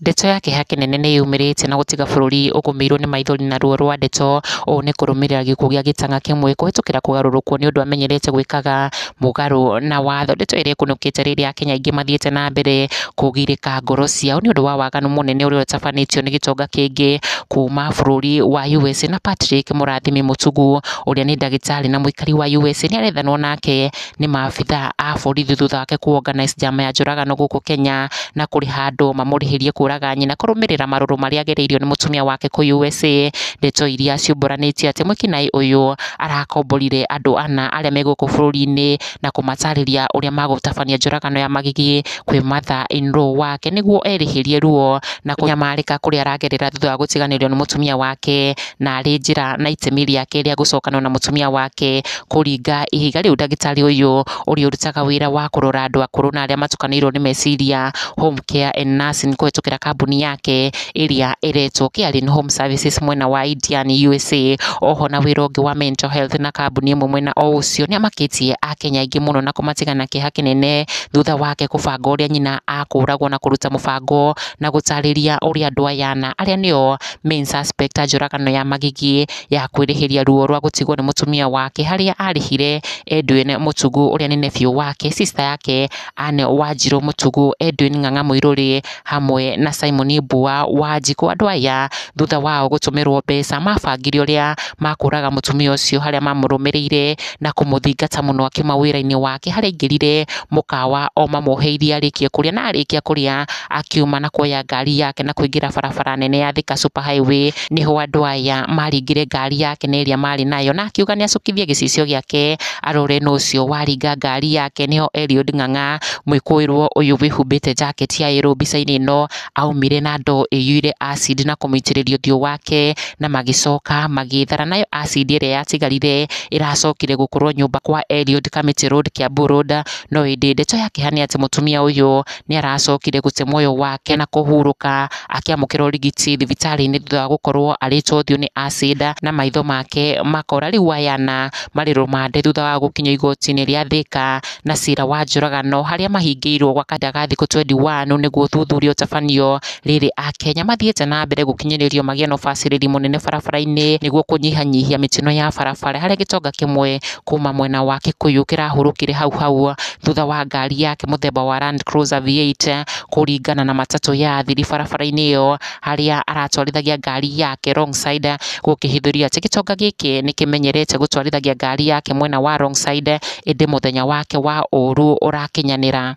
Ndeto ya kĩeha kĩnene nĩ yumĩrĩte na gũtiga bũrũri ũgũmĩirwo nĩ maithori na ruo rwa ndeto. Ũũ nĩ kũrũmĩrĩra gĩkuũ gĩa gĩtang'a kĩmwe kũhĩtũkĩra kũgarũrũkwo nĩ ũndũ amenyerete gwĩkaga mũgarũ na watho. Ndeto ĩrĩa ĩkunũkĩte rĩrĩa Akenya aingĩ mathiĩte na mbere kũgirĩka ngoro ciao nĩ ũndũ wa waganu mũnene ũrĩa ũtabanĩtio nĩ gĩtonga kĩngĩ kuma bũrũri wa USA na Patrick Mũrathimi Mũtugu ũrĩa nĩ ndagĩtarĩ na mũikari wa USA nĩ arethanwo nake nĩ maabithaa a borithi thutha wake kũ organize njama ya njũragano gũkũ Kenya na kũrĩha andũ mamũrĩhĩrie kũraga nyina kũrũmĩrĩra marũrũ marĩa agereirio nĩ mũtumia wake kũ USA. Ndeto iria ciumbũranĩtie atĩ mwĩkinaĩ ũyũ arakomborire andũ ana arĩa me gũkũ bũrũri-inĩ na kũmatarĩria ũrĩa magũtabania njũragano ya Magigi kwĩ mother in law wake nĩguo erĩhĩrie ruo na kũnyamarĩka kũrĩa aragerera thutha wa gũtiganĩrio nĩ mũtumia wake na arĩ njĩra na itemi rĩake rĩa gũcokanwo na mũtumia wake kũringa ihiga. Rĩu ndagĩtarĩ ũyũ ũrĩa ũrutaga wĩra wa kũrora andũ akũrũ na arĩa matukanĩirwo nĩ meciria, home care and nursing, kũhĩtũkĩra kambuni yake ĩrĩa ĩretwo Caring Home Services mwena wa Indiana, USA, oho na wĩra ũngĩ wa mental health na kambuni ĩmwe mwena o ũcio, nĩ amakĩtie Akenya aingĩ mũno na kũmatiga na kĩeha kĩnene thutha wake kũbanga ũrĩa nyina akũragwo na kũruta mũbango na gũtarĩria ũrĩa andũ aya ana arĩa nĩo main suspect a njũragano ya Magigi ya kwĩrĩhĩria ruo rwa gũtigwo nĩ mũtumia wake, harĩa arĩhire Edwin Mũtugu ũrĩa nĩ nephew wake, sister yake Anne Wanjirũ Mũtugu, Edwin Ng'ang'a Mũirũrĩ hamwe na Simon Mbua Wanjikũ. Andũ aya thutha wao gũtũmĩrwo mbeca mabangire ũrĩa makũraga mũtumia ũcio, harĩa mamũrũmĩrĩire na kũmũthingata mũno akiuma wĩra-inĩ wake, harĩa aingĩrire mũkawa o mamuoheirie arĩkie kũrĩa, na arĩkia kũrĩa akiuma na kuoya ngari yake na kũingĩra barabara nene ya Thika Super Highway. Nĩho andũ aya maringire ngari yake na ĩrĩa marĩ nayo, na akiuga nĩ acukithie gĩcicio gĩake arore nũ ũcio waringa ngari yake. Nĩho Eliud Ng'ang'a mwĩkũĩrwo ũyũ wĩhumbĩte jacket ya yellow mbica-inĩ ĩno aumire na ndoo ĩiyũire acid na kũmĩitĩrĩria ũthiũ wake, na magĩcoka magĩthara nayo acid ĩrĩa yatigarire ĩracokire gũkorwo nyũmba kwa Eliud Kamiti Road, Kiambu Road. No ĩndĩ ndeto ya kĩeha nĩ atĩ mũtumia ũyũ nĩ aracokire gũte muoyo wake na kũhurũka akĩamũkĩra ũrigiti thibitarĩ-inĩ thutha wa gũkorwo arĩtwo ũthiũ nĩ acid na maitho make makora. Rĩu aya ana marĩ rũmande thutha wa gũkinyio igoti-inĩ rĩa Thika na cira wa njũragano harĩa mahingĩirwo gwa kahinda ga thikũ 21 nĩguo ũthuthuria ũtabanio. Rĩrĩ Akenya mathiĩte na mbere gũkinyĩrĩrio magĩe na ũbacĩrĩri mũnene barabara-inĩ nĩguo kũnyihanyihia mĩtino ya barabara, harĩa gĩtonga kĩmwe kuma mwena wa Kikuyu kĩrahurũkire hau hau thutha wa ngari yake mũthemba wa Land Cruiser V8 kũringana na matatũ ya athiri barabara-inĩ ĩyo harĩa aratwarithagia ngari yake wrong side, gũkĩhithũria atĩ gĩtonga gĩkĩ nĩkĩmenyerete gũtwarithagia ngari yake mwena wa wrong side, ĩndĩ mũthenya wake wa ũru ũrakinyanĩra.